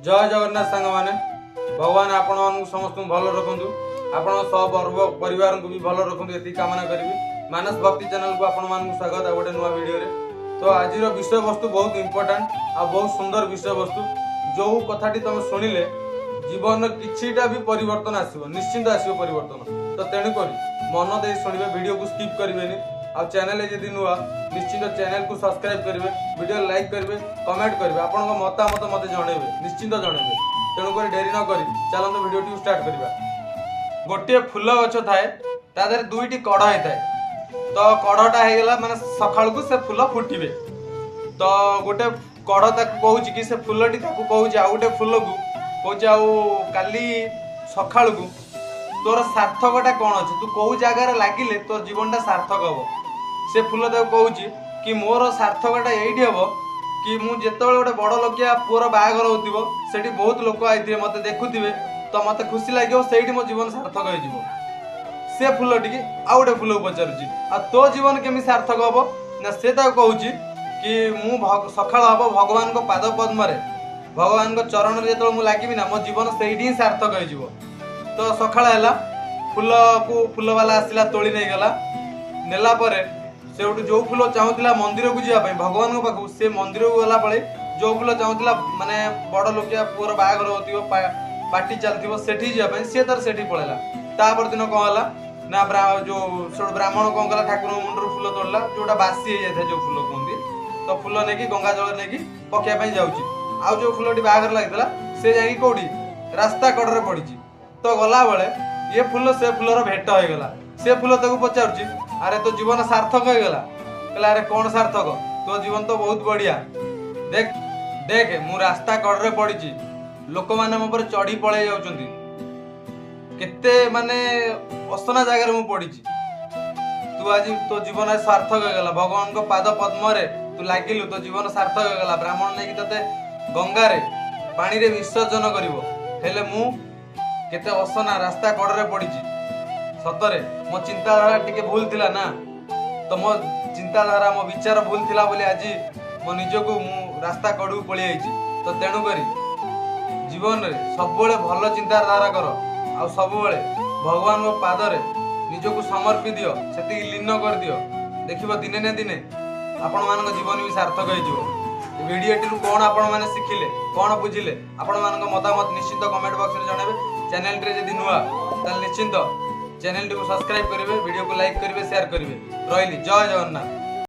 ଜୟ ଜଗନ୍ନାଥ ସାଙ୍ଗମାନେ। ଭଗବାନ ଆପଣମାନଙ୍କୁ ସମସ୍ତଙ୍କୁ ଭଲ ରଖନ୍ତୁ, ଆପଣଙ୍କ ସହ ପରିବାରଙ୍କୁ ବି ଭଲ ରଖନ୍ତୁ, ଏତିକି କାମନା କରିବି। ମାନସ ଭକ୍ତି ଚ୍ୟାନେଲକୁ ଆପଣମାନଙ୍କୁ ସ୍ୱାଗତ ଆଉ ଗୋଟେ ନୂଆ ଭିଡ଼ିଓରେ। ତ ଆଜିର ବିଷୟବସ୍ତୁ ବହୁତ ଇମ୍ପୋର୍ଟାଣ୍ଟ ଆଉ ବହୁତ ସୁନ୍ଦର ବିଷୟବସ୍ତୁ। ଯେଉଁ କଥାଟି ତମେ ଶୁଣିଲେ ଜୀବନରେ କିଛିଟା ବି ପରିବର୍ତ୍ତନ ଆସିବ, ନିଶ୍ଚିନ୍ତ ଆସିବ ପରିବର୍ତ୍ତନ। ତ ତେଣୁକରି ମନ ଦେଇ ଶୁଣିବେ, ଭିଡ଼ିଓକୁ ସ୍କିପ୍ କରିବେନି। ଆଉ ଚ୍ୟାନେଲରେ ଯଦି ନୂଆ, ନିଶ୍ଚିନ୍ତ ଚ୍ୟାନେଲକୁ ସବସ୍କ୍ରାଇବ୍ କରିବେ, ଭିଡ଼ିଓ ଲାଇକ୍ କରିବେ, କମେଣ୍ଟ କରିବେ, ଆପଣଙ୍କ ମତାମତ ମୋତେ ଜଣେଇବେ, ନିଶ୍ଚିନ୍ତ ଜଣେଇବେ। ତେଣୁକରି ଡେରି ନ କରି ଚାଲନ୍ତୁ ଭିଡ଼ିଓଟିକୁ ଷ୍ଟାର୍ଟ କରିବା। ଗୋଟିଏ ଫୁଲ ଗଛ ଥାଏ, ତା ଦେହରେ ଦୁଇଟି କଢ଼ ହେଇଥାଏ। ତ କଢ଼ଟା ହେଇଗଲା ମାନେ ସକାଳକୁ ସେ ଫୁଲ ଫୁଟିବେ। ତ ଗୋଟେ କଢ଼ ତାକୁ କହୁଛି କି ସେ ଫୁଲଟି ତାକୁ କହୁଛି, ଆଉ ଗୋଟେ ଫୁଲକୁ କହୁଛି, ଆଉ କାଲି ସକାଳକୁ ତୋର ସାର୍ଥକଟା କ'ଣ ଅଛି? ତୁ କୋଉ ଜାଗାରେ ଲାଗିଲେ ତୋର ଜୀବନଟା ସାର୍ଥକ ହବ? ସେ ଫୁଲ ତାକୁ କହୁଛି କି ମୋର ସାର୍ଥକଟା ଏଇଠି ହବ କି ମୁଁ ଯେତେବେଳେ ଗୋଟେ ବଡ଼ ଲୋକିଆ ପୁଅର ବାହାଘର ହେଉଥିବ, ସେଠି ବହୁତ ଲୋକ ଆଇଥିବେ, ମୋତେ ଦେଖୁଥିବେ, ତ ମୋତେ ଖୁସି ଲାଗିବ, ସେଇଠି ମୋ ଜୀବନ ସାର୍ଥକ ହେଇଯିବ। ସେ ଫୁଲଟିକି ଆଉ ଗୋଟେ ଫୁଲକୁ ପଚାରୁଛି, ଆଉ ତୋ ଜୀବନ କେମିତି ସାର୍ଥକ ହବ? ନା ସେ ତାକୁ କହୁଛି କି ମୁଁ ସକାଳ ହବ ଭଗବାନଙ୍କ ପାଦ ପଦ୍ମରେ, ଭଗବାନଙ୍କ ଚରଣରେ ଯେତେବେଳେ ମୁଁ ଲାଗିବି ନା, ମୋ ଜୀବନ ସେଇଠି ହିଁ ସାର୍ଥକ ହେଇଯିବ। ତ ସକାଳ ହେଲା, ଫୁଲକୁ ଫୁଲବାଲା ଆସିଲା, ତୋଳି ନେଇଗଲା। ନେଲା ପରେ ସେଇଠୁ ଯୋଉ ଫୁଲ ଚାହୁଁଥିଲା ମନ୍ଦିରକୁ ଯିବା ପାଇଁ ଭଗବାନଙ୍କ ପାଖକୁ, ସେ ମନ୍ଦିରକୁ ଗଲା ପରେ ଯୋଉ ଫୁଲ ଚାହୁଁଥିଲା ମାନେ ବଡ଼ ଲୋକିଆ ପୁଅର ବାହାଘର ହଉଥିବ, ପାର୍ଟି ଚାଲିଥିବ, ସେଠି ଯିବା ପାଇଁ, ସିଏ ତାର ସେଠି ପଳେଇଲା। ତାପର ଦିନ କ'ଣ ହେଲା ନା ଯୋଉ ସେଠୁ ବ୍ରାହ୍ମଣ କ'ଣ କଲା, ଠାକୁରଙ୍କ ମୁଣ୍ଡରୁ ଫୁଲ ତୋଳିଲା, ଯୋଉଟା ବାସି ହେଇଯାଇଥାଏ ଯୋଉ ଫୁଲ କୁହନ୍ତି। ତ ଫୁଲ ନେଇକି ଗଙ୍ଗା ଜଳ ନେଇକି ପକେଇବା ପାଇଁ ଯାଉଛି। ଆଉ ଯୋଉ ଫୁଲଟି ବାହାଘର ଲାଗିଥିଲା ସେ ଯାଇକି କୋଉଠି ରାସ୍ତା କଡ଼ରେ ପଡ଼ିଛି। ତ ଗଲାବେଳେ ଇଏ ଫୁଲ ସେ ଫୁଲର ଭେଟ ହେଇଗଲା। ସେ ଫୁଲ ତାକୁ ପଚାରୁଛି, ଆରେ ତୋ ଜୀବନ ସାର୍ଥକ ହେଇଗଲା? କହିଲା, ଆରେ କ'ଣ ସାର୍ଥକ? ତୋ ଜୀବନ ତ ବହୁତ ବଢିଆ। ଦେଖ ଦେଖ, ମୁଁ ରାସ୍ତା କଡ଼ରେ ପଡ଼ିଛି, ଲୋକମାନେ ମୋ ଉପରେ ଚଢି ପଳେଇ ଯାଉଛନ୍ତି, କେତେ ମାନେ ଅସନା ଜାଗାରେ ମୁଁ ପଡ଼ିଛି। ତୁ ଆଜି ତୋ ଜୀବନ ସାର୍ଥକ ହେଇଗଲା, ଭଗବାନଙ୍କ ପାଦ ପଦ୍ମରେ ତୁ ଲାଗିଲୁ, ତୋ ଜୀବନ ସାର୍ଥକ ହେଇଗଲା। ବ୍ରାହ୍ମଣ ନେଇକି ତତେ ଗଙ୍ଗାରେ ପାଣିରେ ବିସର୍ଜନ କରିବ। ହେଲେ ମୁଁ କେତେ ଅସନା ରାସ୍ତା କଡ଼ରେ ପଡ଼ିଛି। ସତରେ ମୋ ଚିନ୍ତାଧାରା ଟିକେ ଭୁଲ ଥିଲା ନା, ତ ମୋ ଚିନ୍ତାଧାରା ମୋ ବିଚାର ଭୁଲ ଥିଲା ବୋଲି ଆଜି ମୋ ନିଜକୁ ମୁଁ ରାସ୍ତା କଡ଼କୁ ପଳେଇ ଯାଇଛି। ତ ତେଣୁକରି ଜୀବନରେ ସବୁବେଳେ ଭଲ ଚିନ୍ତାଧାରା କର, ଆଉ ସବୁବେଳେ ଭଗବାନଙ୍କ ପାଦରେ ନିଜକୁ ସମର୍ପି ଦିଅ, ସେତିକି ଲୀନ କରିଦିଅ। ଦେଖିବ ଦିନେ ନା ଦିନେ ଆପଣମାନଙ୍କ ଜୀବନ ବି ସାର୍ଥକ ହେଇଯିବ। ଏ ଭିଡ଼ିଓଟିରୁ କ'ଣ ଆପଣମାନେ ଶିଖିଲେ, କ'ଣ ବୁଝିଲେ, ଆପଣମାନଙ୍କ ମତାମତ ନିଶ୍ଚିନ୍ତ କମେଣ୍ଟ ବକ୍ସରେ ଜଣାଇବେ। ଚ୍ୟାନେଲଟିରେ ଯଦି ନୂଆ ତାହେଲେ ନିଶ୍ଚିନ୍ତ ଚ୍ୟାନେଲଟିକୁ ସବସ୍କ୍ରାଇବ୍ କରିବେ, ଭିଡ଼ିଓକୁ ଲାଇକ୍ କରିବେ, ସେୟାର କରିବେ। ରହିଲି, ଜୟ ଜଗନ୍ନାଥ।